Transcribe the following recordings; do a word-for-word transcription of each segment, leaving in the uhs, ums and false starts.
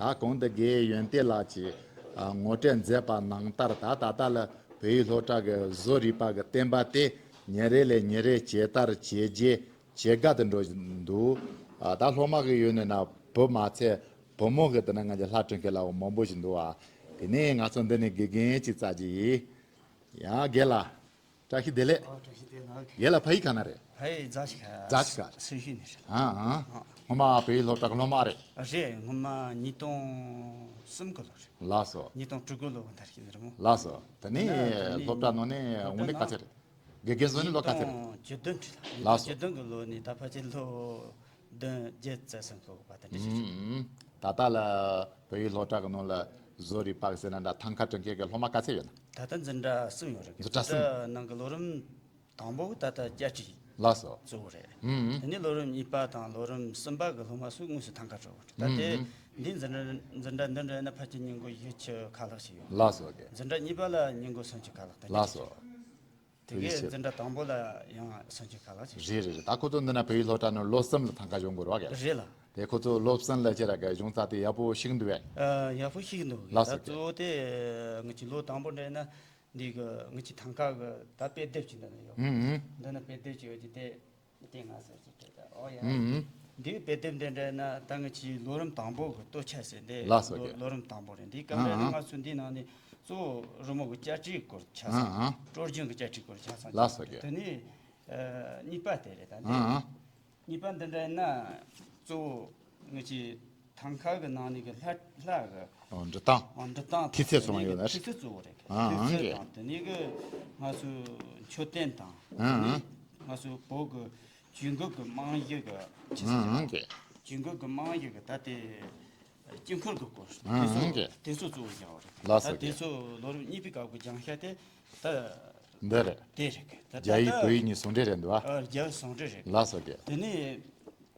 ད་གོང་དུ་དགེ་ཡོན་ཏན་ལགས་ཀྱིས་ཨ་ངོ་སྤྲོད་མཛད་པ་ནང་ལྟར། ད་ད་ལྟ་ལ་བོད་ཡིག་སློབ་གྲྭ་གི་བཟོ་རིག་པ་གི་བསྟན་པ་དེ་ཉིན་རེ་ལས་ཉིན་རེ་ཇེ་དར་ཇེ་རྒྱས་ཇེ་དགའ་དུ་འགྲོ་བཞིན་འདུག་ཨ་ད་སློབ་མ་གི་ཡོད་ནས་ན་བུ་མ་ཚད་བུ་མོ་གི་དེ་ན་ང་ཚོ་ལྷ་སྤྲུལ་མཁན་ལ་མང་པོ་ཞིག་འདུག་ཨ་དེ་ནས་ང་ཚོ་འདི་ནས་དགེ་རྒན་ཅིག་བཙལ་གྱི་ཡིན། ཡ་རྒན་ལགས། བཀྲ་ཤིས་བདེ་ལེགས། ཨོ་བཀྲ་ཤིས་བདེ་ལེགས། རྒན་ལགས་ཕ་ཡུལ་ག་ན་རེད། ཕ་ཡུལ་རྫ་ཆུ་ཁ། རྫ་ཆུ་ཁ། སུ་ཞིག་ནས་རེད། ཨ་ཨ། སྔོན་མ་བོད་ཡིག་སློབ་གྲྭ་གི་སློབ་མ་རེད། རེད། སྔོན་མ་ཉིས་སྟོང་གསུམ་གི་ལོ་རེད། ལགས་སོ། ཉིས་སྟོང་དྲུག་གི་ལོ་གི་མཐར་ཕྱིན་རེད་མོ། ལགས་སོ། དེ་ནས་ད་ནི་སློབ་གྲྭ་ནང་ནས་དངོས་གནས་ག་ཚོད་རེད། དགེ་རྒན་བཟོ་ནས་ལོ་ག་ཚོད་རེད། ཉིས་སྟོང་བཅུ་བདུན་རེད། ལགས་སོ། ཉིས་སྟོང་བཅུ་བདུན་གི་ལོ་ནས་ད་ཕལ་ཆེར་ལོ་བདུན་བརྒྱད་ཙམ་སོང་གི་ཡོད་པ་དེ་འདྲ་ཞིག་རེད། ཨུམ། ད་ལྟ་ལ་བོད་ཡིག་སློབ་གྲྭ་གི་ནང་ལ་བཟོ་རིག་པ་ཟེར་ན་འདྲ་ཐང་ཀ་སྤྲོད་མཁན་གྱི་སློབ་མ་ག་ཚོད་ཡོད་ན། ད་ལྟ་འཛིན་གྲྭ་གསུམ་ཡོད་རེད། འཛིན་གྲྭ་གསུམ། འཛིན་གྲྭ་ནང་གི་ལོ་རིམ་དང་པོ་ད་ལྟ་བསྐྱར་སྒྲིག་ལགས་སོ། གཙོ་བོ་རེད། ཨུམ། དེ་ནས་ལོ་རིམ་གཉིས་པ་དང་ལོ་རིམ་གསུམ་པ་གི་སློབ་མ་ཚོ་དངོས་སུ་ཐང་ཀ་སྤྲོད་དགོས་རེད། ད་དེ་ཨུམ། འདི་འཛིན་གྲྭ་འཛིན་གྲྭ་འདི་འདྲ་ཡིན་ན་ཕལ་ཆེར་ཉིན་གུང་བཞི་བཅུ་ཁ་ལྷག་ཞིག་ཡོད། ལགས་སོ་རྒན། འཛིན་གྲྭ་གཉིས་པ་ལ་ཉིན་གུང་སུམ་ཅུ་ཁ་ལྷག་དེ་འདྲ་ཞིག་ལགས་སོ། ཡོད། དེ་གའི་འཛིན་གྲྭ་དང་པོ་ལ་ཡང་སུམ་ཅུ་ཁ་ལྷག་ཅིག་རེད་རེད་རེད། ད་ཁོ་ཚོ་འདི་ན་བོད་ཡིག་སློབ་གྲྭ་ནང་ལོ་གསུམ་ལ་ཐང་ཀ་སྦྱོང་དགོས་རེད་བ་ག་རེད་ལ། དེ་ཁོ་ཚོ་ལོ་གསུམ་ལ་ཁྱེད་ར་གི་སྦྱོང་རྩ་དེ་ཡག་པོ་ཤེས་ཀྱི་འདུག་བས། ཨ་ཡག་པོ་ཤེས་ཀྱི་འདུག་ལགས་སོ་ད་ག་གཙོ་བོ་དེ་ངེད་ཀྱི་ལོ་དང་པོ་འདྲ་ན་འདི་གི་ངེད་ཀྱི་ཐང་ཀ་གི་ད་དཔེ་དེབ་ཅིག་འདི་ན་ཡོད། ཨུ་ཨུ། འདི་ན་དཔེ་དེབ་ཅིག་ཡོད་ཀྱི་དེ། དེ་ང་ཟེར་གྱི་དེ་ད་ཨོ་ཡ། ཨུ་ཨུ། འདིའི་དཔེ་དེབ་འདི་འདྲ་ན་ད་ངེད་ཀྱི་ལོ་རིམ་དང་པོ་གི་སྟོད་ཆ་ཟེར་འདི་ལགས་སོ་ལོ་རྒན། ལོ་རིམ་དང་པོ་རེད། འདིའི་སྐབས་འདི་ཨ་ཨ། ང་ཚོ་འདི་ནང་ནས་གཙོ་བོ་རི་མོ་གི་བསྐྱར་སྒྲིག་སྐོར་ཆ་ཚང་ཨ་ཨ། སྲོལ་རྒྱུན་གྱི་བསྐྱར་སྒྲིག་སྐོར་ཆ་ཚང་ལགས་སོ་རྒན། དེ་ནས་ཨ་གཉིས་པ་དེ་རེད། ད་འདི་ཨ་ཨ། གཉིས་པ་འདི་འདྲ་ཡིན་ན་གཙོ་བོ་ངེད་ཀྱི་ཐང་ཀ་གི་ནང་ནས་གི་ལྷ་ལྷ་གི་ཨོ་འབྲི་སྟངས། ཨོ་འབྲི་སྟངས་ཐིག་ཚད་ཚང་མ་ཡོད་ན་རེད། ཐིག་ཚད་གཙོ་བོ་རེད། ཨ་ཨ་ཐིག་ཚད་གི་དང་དེ་ནས་གི་ང་ཚོའི་མཆོད་རྟེན་དང་ཨ་ཨ་དེ་ནས་ང་ཚོའི་བོད་གི་ཇུས་འགོད་གི་རྨང་གཞི་གི་ཅི་ཟེར་ཨ་ཨ་གི་ཇུས་འགོད་གི་རྨང་གཞི་གི་ད་དེ་དཀྱིལ་འཁོར་གི་སྐོར་ཨ་དེ་ཨ་ཚོ་གི་དེ་ཚོ་གཙོ་བོ་བཞག་པ་རེད། ལགས་སོ་ད་དེ་གི་ཚོ་ལོ་རིམ་གཉིས་པའི་སྐབས་གི་སྦྱང་བྱ་དེ་ད་འདི་རེད། དེ་རེད་གི་ད་ད་རྒྱ་ཡིག་ད་བོད་ཡིག་གཉིས་ཟུང་འབྲེལ་རེད་འདུག་ཨ། ཨ་རྒྱ་ཡིག་ཟུང་འབྲེལ་རེད། ལགས་སོ་གི་དེ་ནས་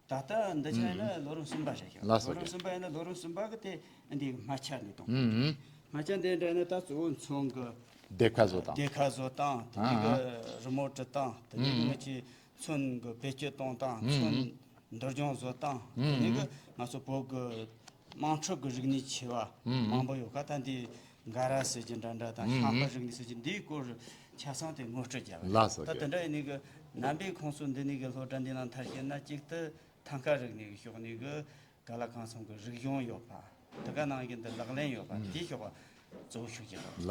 ད་ལྟ་འདི་ཆ་ཡིན་ན་ལོ་རིམ་གསུམ་པ་རེད་ཤག་ལགས་སོ་ལོ་རིམ་གསུམ་པ་ཡིན་ན་ལོ་རིམ་གསུམ་པ་གི་དེ་འདི་སྨད་ཆ་ནས་གཏོང་། ཨུམ་ཨུམ། སྨད་ཆ་འདི་འདྲ་ཡིན་ན་ད་གཙོ་བོ་མཚོན་གི་སྡེར་ཁ་བཟོ་སྟངས། སྡེར་ཁ་བཟོ་སྟངས་དེ་ནས་གི་ཨ་ཨ། རི་མོ་འབྲི་སྟངས་དེ་ནས་གི་ཨུམ་ཨུམ། ངེད་ཀྱི་མཚོན་གི་བེད་སྤྱོད་གཏོང་སྟངས། ཨུམ་ཨུམ། མཚོན་འདུལ་སྦྱོང་བཟོ་སྟངས། ཨུམ་དེ་ནས་ཨུམ། གི་ང་ཚོ་བོད་གི་དམངས་ཁྲོད་གི་རིག་གནས་ཆེ་བ་ཨུམ་ཨུམ། མང་པོ་ཡོད་ཁ། ད་འདི་འགའ་ར་ཟེར་གྱི་འདྲ་འདྲ་དང་ཨུམ་ཨུམ། ཤངས་པ་རིག་གནས་ཟེར་གྱི་འདིའི་སྐོར་ཆ་ཚང་དེ་ངོ་སྤྲོད་བརྒྱབ་པ་རེད། ལགས་སོ་ད་དེ་འདྲ་ཡིན་ནི་གི་རྣམ་པའི་ཁོངས་སུ་འདི་ནི་གི་སློབ་གྲྭ་འདི་ནང་མཐར་ཕྱིན་ན་གཅིག་ཏུ་ཐང་ཀ་རིག་གནས་ཀྱི་ཕྱོགས་ནས་གི་ག་ལ་གང་འཚམ་གྱི་རིག་གཞུང་ཡོད་པ། དེ་ག་ནང་བཞིན་དུ་ལག་ལེན་ཡོད་པ། ཨུམ། དེའི་ཕྱོགས་གཙོ་བོ་ཤུགས་རྒྱག་དགོས།